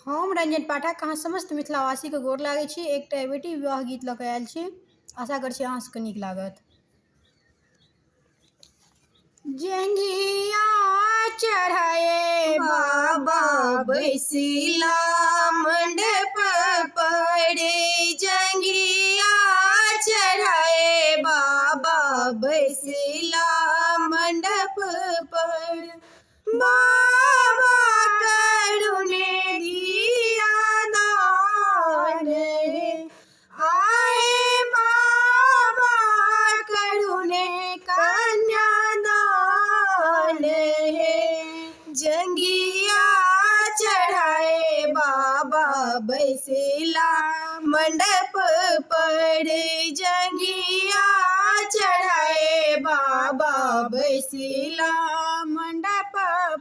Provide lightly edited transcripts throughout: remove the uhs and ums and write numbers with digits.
हम रंजन पाठक अहाँ समस्त मिथिलावासीके गोर लागै छी। एकटा बेटी विवाह गीत लऽ कऽ आयल छी। आशा करै छी अहाँ सबके नीक लागत। जंघिया चढ़ाए बाबा बैसिला मंडप पर, जंघिया चढ़ाए बाबा बैसिला मंडप पर। बाबा करुणे दिया दान हे, आहे बाबा करुणे कन्या दान हे। जंघिया चढ़ाए बाबा बैसिला मंडप पर, जंघिया चढ़ाए बाबा बैसिला मंडप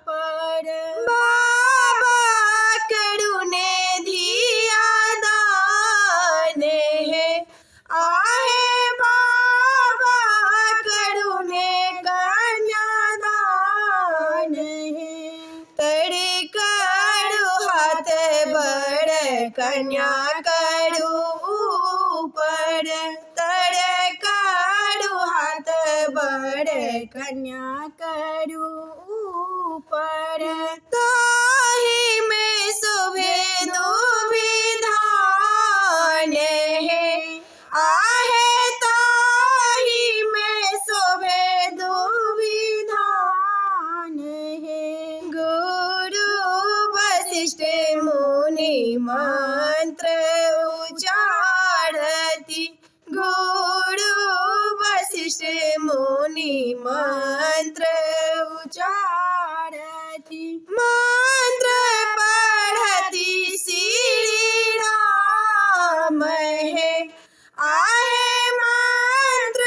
पर। बाबा करुणे धिया दान हे, आहे बाबा करुणे कन्या दान हे। तड़ करू हाथ बड़ कन्या करू ऊपर, तड़ करू हाथ बड़ कन्या करू ऊपर। ताही में शोभे दुविधान हे, आहे ताही में शोभे दुविधान हे। गुरु वशिष्ठ मुनि मंत्र उचारती, गुरु वशिष्ठ मुनि मंत्र उचारती। मंत्र पढ़ती श्री राम हे, आहे मंत्र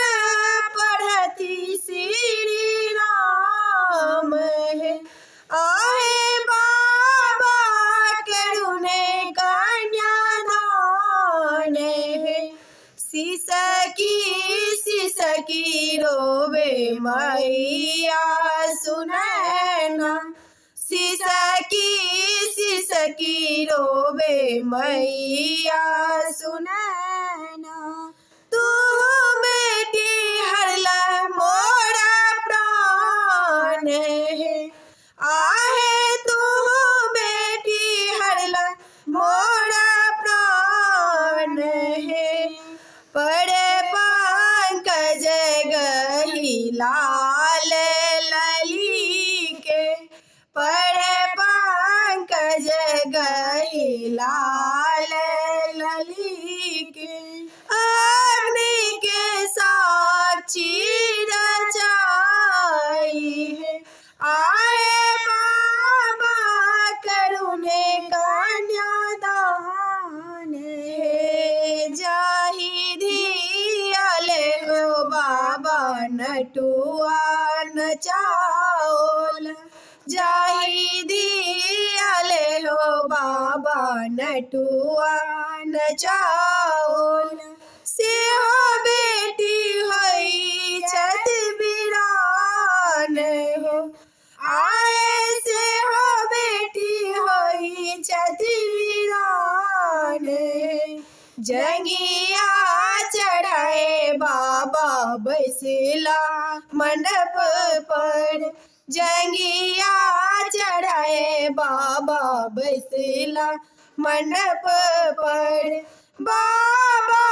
पढ़ती श्री राम हे। आहे बाबा करुणे कन्या दान हे। सिसकी सिसकी रोवे मैया सुनैना, सिसकी सिसकी रोवे मैया सुनैना। तू बेटी हरला मोरा प्राण हे, आहे तू बेटी हरला मोरा प्राण हे। पर पंकज गही लाल लली के, पर पंकज गही लाल लली के। अग्नि के साक्षी रचाई है, आए बाबा करुणे कन्या दान हे। जाहि धियाले हो बाबा नटुआ नचाओल, जाहि धियाले हो बाबा नटुआ नचाओल। सेहो बेटी होई छथि वीरान हो, आए सेहो बेटी होई छथि वीरान हे। जंघिया चढ़ाए बाबा बैसिला मंडप पर, जंघिया चढ़ाए बाबा बैसिला मंडप पर। बाबा